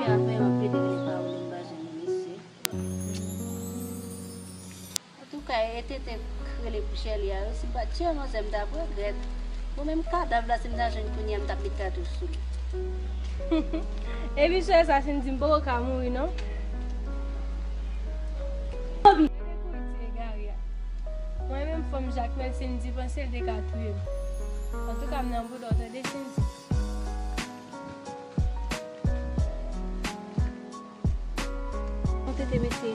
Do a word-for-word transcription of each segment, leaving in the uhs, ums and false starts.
Apre yon pede rele pa ou, m pa jwenn li, mesye. Antouka, e tete k rele pou Sherly a yo, si m pa t tchè manzè, m t ap regrèt. Bon, menm kadav la, si m ta jwenn kounye a, m t ap met katouch sou li. Epi sè sa, Cindy, m poko ka mouri, non. Kote kouri ti egare a? Mwen menm, fanm Jakmèl, Cindy panse l te ka touye m. Antouka, m nan bouda w, tande, Cindy. Bon tete mesye,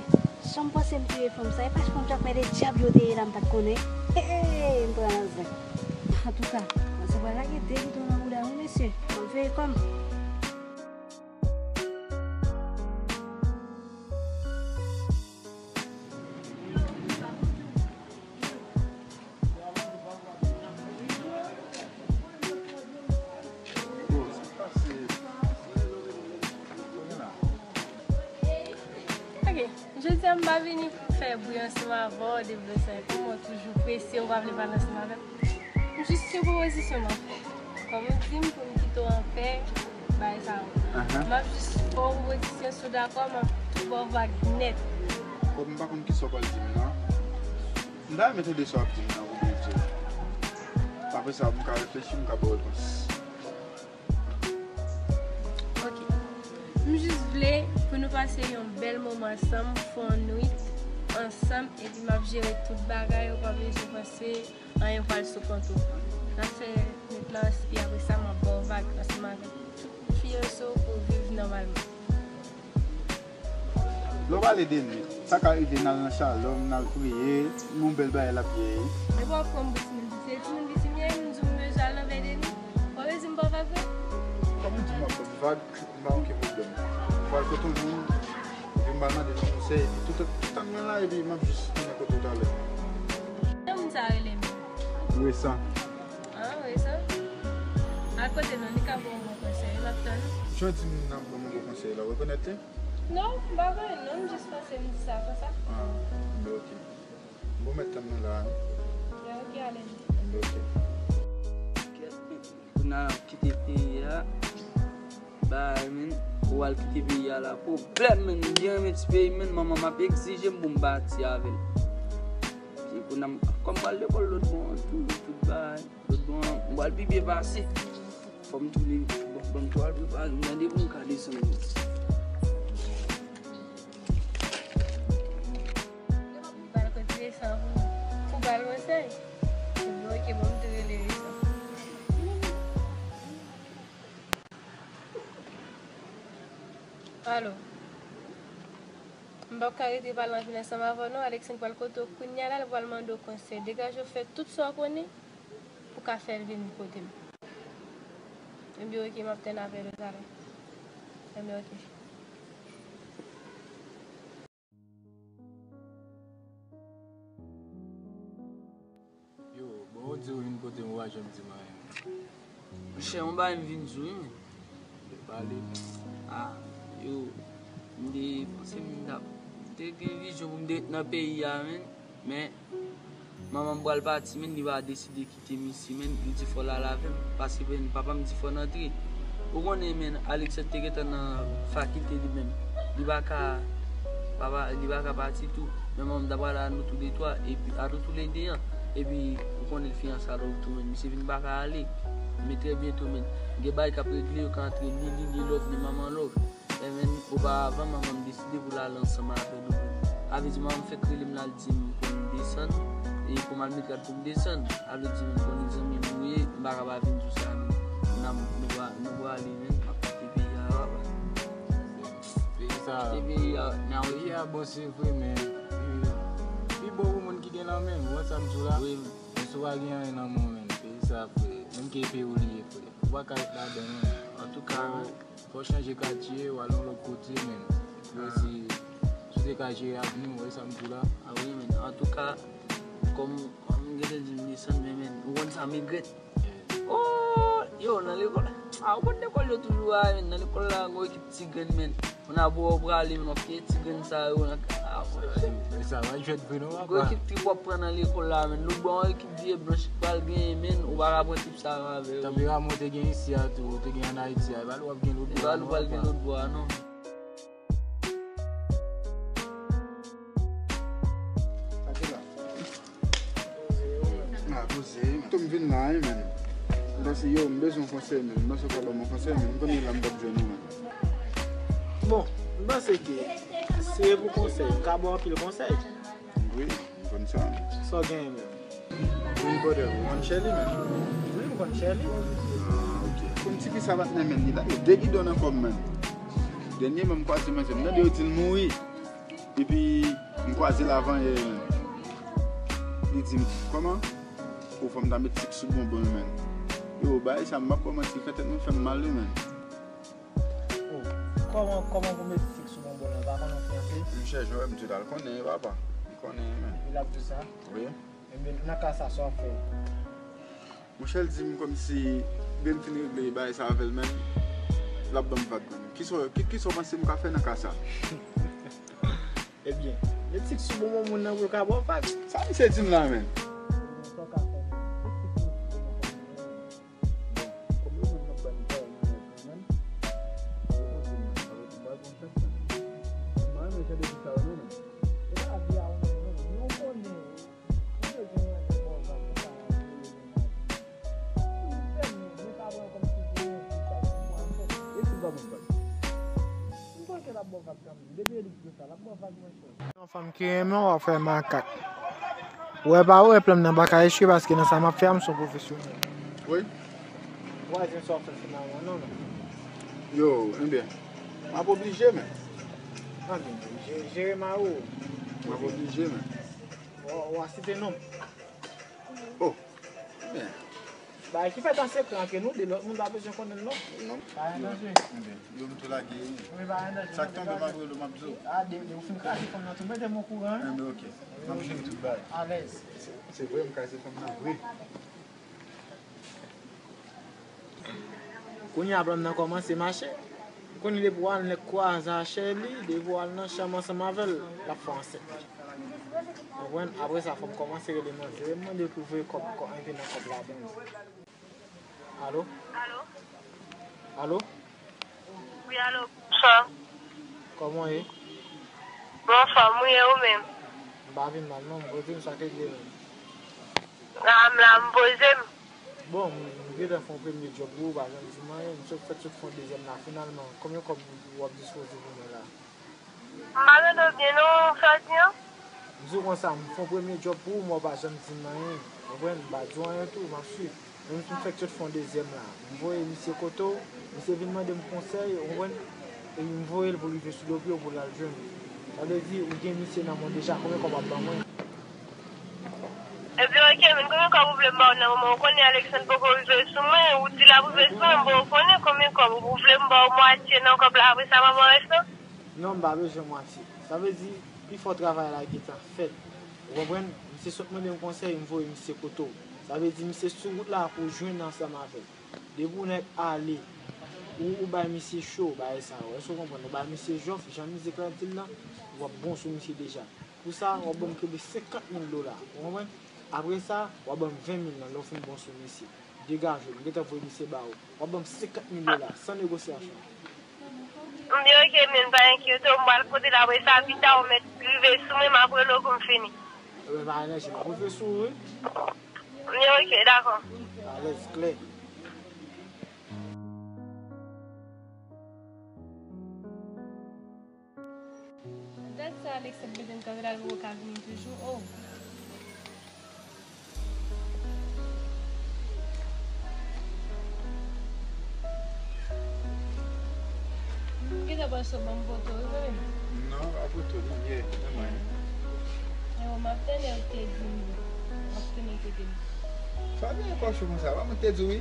jan m panse m touye fanm sa, e pa fanm Jakmèl, e dyab yo te ye la, m pa t konnen. Hey, m pran nan zen. Antouka, manzè pral lage de bidon nan bouda m, wi, mesye. Mwen veye kò m. Ok, jodi a m pa vini pou fè bri ansanm avè w, devlosay, kòm w toujou prese, w pa vle pale ansanm avè m. M jis yon pwopozisyon m ap fè. Kòm ou di m pou m kite w anpè, bay sa yo. Ahan. M ap jis fè w pwopozisyon, si w dakò, m ap tou ba w vag nèt. Kòm m pa konn kisa w pral di m nan, m ta renmen tande sa w ap di m nan, pou byen di w. Apre sa, m ka reflechi, m ka ba w repons. Ok. M jis vle pou nou pase yon bèl moman ansanm, fè yon nwit ansanm, epi m ap jere tout bagay, ou pa bezwen panse anyen pral sou kont ou. N ap fè nwit lan, epi apre sa, m ap ba w vag ansanm avèk tout fi yo sou pou viv nòmalman. Lè w pale de nwit, sa ka rive n al nan Shalom, n al priye, yon bèl bagay l ap ye. Epi w ap pran m pou timoun piti. E timoun piti m ye, m di w m bezwen al nan vèy de nwit. W ap di m pa vag vre? Kòm ou di m w ap ban m vag, m pa gen okenn pwoblèm. M pral kote yon moun, epi m pral mande l yon konsèy, epi tout, tout tan mwen la, epi m ap jis tounen kote w talè. Jan moun sa rele menm? Resan. Ah, Resan? Al kote l non, li ka ba w yon bon konsèy, l ap tann ou. Jan w di m nan ban m yon bon konsèy la, w rekonèt li? Non, m pa konnen non, m jis panse m di sa konsa. Ah, enben ok. Bon, mèt tann nou la, wi. Ya, ok, ale. Enben ok. Kèt, men, pou n al kite peyi a, bay, men, ou al kite peyi a la, pwoblèm, men, m byen renmen ti peyi m, men, manman m ap egzije m pou m pati avè l. Epi kounye a m, kòm m pral lekòl lòt bò an tou, tout bagay, lòt bò an, m pral pi byen pase. Fò m tounen, bon, ban m tou al prepare m, tande, pou m ka desann. Ou pral kote Resan pou, pou ba l konsèy? Ebyen, ok, bon, m tou rele Resan. Alo. M p ap ka rete pale anpil ansanm avè w non, Alexandre pral kote w kounye a la, l pral mande w konsèy. Degaje w fè tout sa w konnen pou w ka fè l vin kote m. Ebyen, ok, m ap tann apèl ou talè. Ebyen, ok. Yo, bon, ou di ou vin kote m, ou pa janm di m anyen. Monchè, yon bagay m vin di w, wi, men. Pale. Ah, yo, m te panse m t ap, m te gen vizyon pou m te ret nan peyi a, men, men, manman m pral pati, men, li pa deside kite m isi, men, li di fò l al avè m, paske, men, papa m di fò n antre. Ou konnen, men, Alexandre te gentan nan fakilte li menm. Li pa ka, papa, li pa ka pati tou. Men manman m ta pral a nou toulètwa, epi a nou toulède an. Epi, ou konnen l fiyanse a Love tou, men misye vin pa ka ale. Men trè byento, men gen bagay k ap regle, yo ka antre ni li, ni Love, ni manman Love. Men, men, oparavan, manman m deside pou l ale ansanm avè nou. Sa vle di, manman m fèk rele m, l al di m pou m desann, e pou m al met rad pou m desann. Sa vle di, men, konnen zanmi m ou ye, m pa ka pa vin di w sa, men. Nou, nou, nou prale, men, m ap kite peyi a, papa. Peyi sa, kite peyi a, nan peyi a bon, se vre, men, pi bon pou moun ki gen nan men l, ou wè sa m di w la? Wi, men. Men si w pa gen anyen nan men w, men, peyi sa, frè, menm ke epe ou li ye, frè, ou pa ka ret ladan l, men. Antouka, men. Fò w chanje katye, w al yon lòt kote, men. Pou wè si, si w te ka jere avni w, ou wè sa m di w la? Ah wi, men. Antouka, kòm, kòm m gentan di m desann, men, men, ou konn sa m regrèt. Oh, yo, nan lekòl. Ah, ou konn lekòl yo toujou a, men. Nan lekòl la, gon ekip ti grenn, men. Moun ap wè w prale, men, w ap kenbe ti grenn sa yo nan ka. Ah, monchè. E sa va jwèt vre non, papa. Gon ekip trip w ap pran nan lekòl la, men. Lòt bò, yon ekip vye blanch ki pral genyen, men. Ou pa ka pran tip sa yo avè yo. Tanperaman w te gen isi a tou, ou te gen an Ayiti a, e pa l w ap gen lòt bò a non, papa. E pa l w pral gen lòt bò a non. M vin la, wi, menn. M panse, yo, m bezwen yon konsèy, menn. M panse w ka ban m yon konsèy, menn. M konnen la m p ap jwenn ou, menn. Bon, m panse ke si e pou konsèy, m ka ba w anpil konsèy. Wi, m konn sa, menn. Sa w genyen, menn? Wi, brother, ou konn Shelly, menn? Wi, m konn Shelly. Ah, ok. Konn ti fi sa patnè, menn, li la, yo de gidon nan kò m, menn. Dènye, menn, m kwaze manzè, m tande yo di l mouri. Epi, m kwaze l avanyè, menn. Li di m, kòman? Ou fè m ta met sik sou bonbon yo, menn. Yo, bagay sa, m p ap ba w manti, fè tèt mwen fè m mal, wi, menn. Oh, kòman, kòman pou met sik sou bonbon yo? Pa konn ou fiyanse? Monchè, jan w wè m di w la, l konnen, papa. Li konnen, menn. Li ap di sa? Wi. Ebyen, nan ka sa, sa w ap fè? Monchè, l di m kòmsi, lè m fin regle bagay sa avè l, menn, l ap ban m vag, menn. Kisa, ki, kisa w panse m ka fè nan ka sa? Ebyen, met sik sou bonbon moun nan pou l ka ba w vag. Sa misye di m la, menn? Sa w ka fè, menn. Met sik sou bonbon moun nan. Bon, kòm yo menm n ap ban m vag nan nèg lan, menn. Yo montre m, sa vle di m pral pran chans, menn. M pa renmen jan de fi sa yo, non, menn. E pa vle a ou menm, non, menn. Yo konnen, ou bezwen yon nèg ba w vag pou sa, pou yo menm. Ou fè m, men pa pran kòmsi se yon fi sa, ou konprann, menn. E si l pa ban m vag? M panse l ap ba w vag kanmenm. Depi e li ki fè sa, l ap ba w vag, monchè. Yon fanm ki renmen w ap fè makak. Ou wè pa ou wè plan m nan pa ka echwe paske nan sa m ap fè a, m se yon pwofesyonèl. Wi. Vwazen sa w ap fè finalman, non, non. Yo, ebyen, m ap oblije, men. Anben, je-, jere mari w. M ap oblije, men. W a, w a site non m. Oh, ebyen. Bagay ki fèt an sekrè antre nou de, lòt moun pa bezwen konnen l non. Non. Pa gen danje. Ebyen, yo m tou lage. Wi, pa gen danje. Sa k tonbe m ap rele w, m ap di w. A, de, de ou fin kraze fanm nan tou, mete m okouran, wi. Ebyen, ok. M ap jere tout bagay. Alèz. Se, se vre, m kraze fanm nan vre. Kounye a plan m nan kòmanse mache. Ou konnen depi w al nèk kwaze a Shelly, depi w al nan chanm ansanm avè l, l ap fè w ansent. Konprann? Apre sa, fò m kòmanse rele manzè, m mande l pou l voye kòb, kò, enpe nan kòb la ban mwen. Alo? Alo? Alo? Wi, alo, bonswa. Kòman w ye? Bon, anfòm, wi, e ou menm? M pa pi mal, non, m poze m sa k regle menm. La, m la, m poze m. Bon, m, m gentan fè yon premye djòb pou ou, ou pa janm di m anyen. M sot, fèk sot fè yon dezyèm la, finalman. Konbyen kòb w ap dispoze pou mwen la? M pa tande w byen non, sa w di an? M di w konsa, m fè yon premye djòb pou ou, men w pa janm di m anyen. Ou konprann? M pa di w anyen tou, m ap swiv. Menm si m fèk sot fè yon dezyèm la. M voye misye kote w, misye vin mande m konsèy, ou konprann? E m voye l pou l rive sou do pye w pou l al jwenn ou. Sa vle di, ou gen misye nan men w deja, konbyen kòb w ap ban mwen? Ebyen, oke, men konbyen kòb ou vle m ba w nan moman? Ou konnen Alexandre poko rive sou mwen, ou di l ap rive sou mwen, bon, ou konnen konbyen kòb ou vle m ba w mwatye nan kòb la, apre sa, m ap ba w rès lan? Non, m pa bezwen mwatye. Sa vle di, pifò travay la gentan fèt. Ou konprann? Misye sot mande m konsèy, m voye misye kote w. Sa vle di, misye sou wout la pou w jwenn ansanm avè l. Depi w nèk ale, ou, ou bay misye cho, bagay sa yo. Èske w konprann? Ou bay misye jòf, jan mizik la di l lan, w ap bon sou misye deja. Pou sa, w ap ban m kenbe senkant mil dola. Ou konprann? Apre sa, w ap ban m ven mil lan, lè w fin bon sou misye. Degaje w, m gentan voye misye ba ou. W ap ban m senkant mil dola, san negosyasyon. Ebyen, oke, men pa enkyete w, m pral pote l apre sa, pita w mèt rive sou mwen, m ap rele w pou m fini. Ebyen, pa gen danje, m ap rive sou ou, wi. Ebyen, oke, dakò. Alèz, klè. Dat sa Alex ap mete m kanpe la, l poko ka vini toujou. Oh. M gentan panse w ban m poto wi, zanmi m. Non, pa poto li ye, men mwen. Ewo, m ap tande w te di m, m ap tounen kote m. Sa vin ankò cho konsa, pa mwen te di w wi.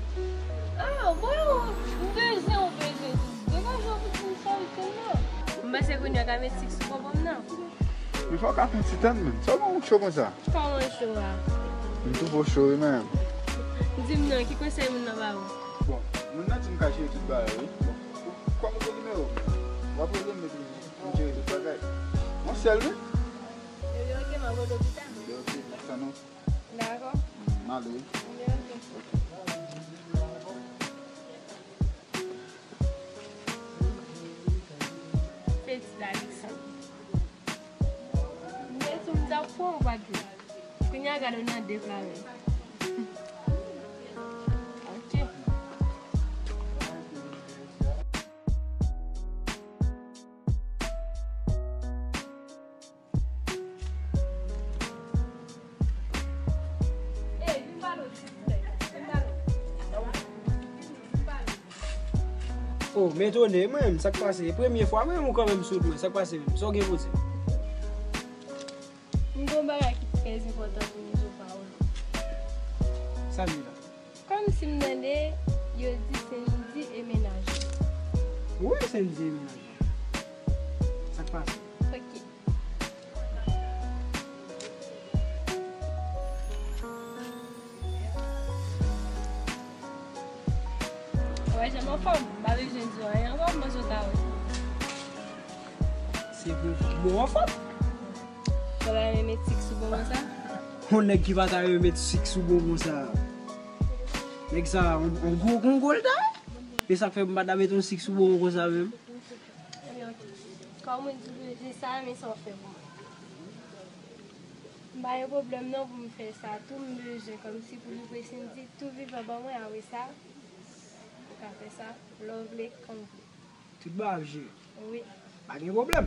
Ah, bon, m bezwen, w bezwen. Degaje w pou ti m sa wi sèlman. M panse kounye a ka met sik sou bonbon m nan. Men fò w ka fè yon ti tann menm. Sa w gen w cho konsa? Kòman cho a? M twouve w cho wi menm. Di m non, ki konsèy moun nan ba ou? Bon, moun nan di m ka jere tout bagay wi. Bon, kòm ou gen nimewo m, w ap rele m epi m jere tout bagay. Yon sèl wi. Ebyen oke, m ap rele w pita. Ebyen oke, m ap tann ou. Dakò. M ale wi. Ebyen oke. Feti la Alexandre. M te di w m t ap pran w, pa t vle. Kounye a gade w nan de pla menm. Oh, m etone, mwen menm, sa k pase? E premye fwa, mwen menm, ou kanmenm sou wout mwen, sa k pase menm? Sa w gen pou di m? M gen yon bagay ki trè enpòtan pou m di w, Paolo. Sa m ye la? Kòmsi m tande yo di Sendy e menaj li. Wi, Sendy e menaj li. Sa k pase? Ok. Wè, jan m anfòm, m pa bezwen di w anyen ankò, m panse w ta wè. Se vre, bon anfòm. Fò la renmen met sik sou bonbon sa. Yon nèg ki pa ta renmen met sik sou bonbon sa. Nèg sa, yon, yon gwo gongo l ta ye. E sa k fè m pa ta met yon sik sou bonbon konsa menm. Ebyen, ok. Kòm mwen di w bezwen sa, men sa w fè pou mwen. M pa gen pwoblèm non pou m fè sa tou, m bezwen kòmsi pou li prese m di tou vivan ban mwen, apre sa ou ka fè sa lè w vle, kan w vle. Tout bagay ap jere. Wi. Pa gen pwoblèm.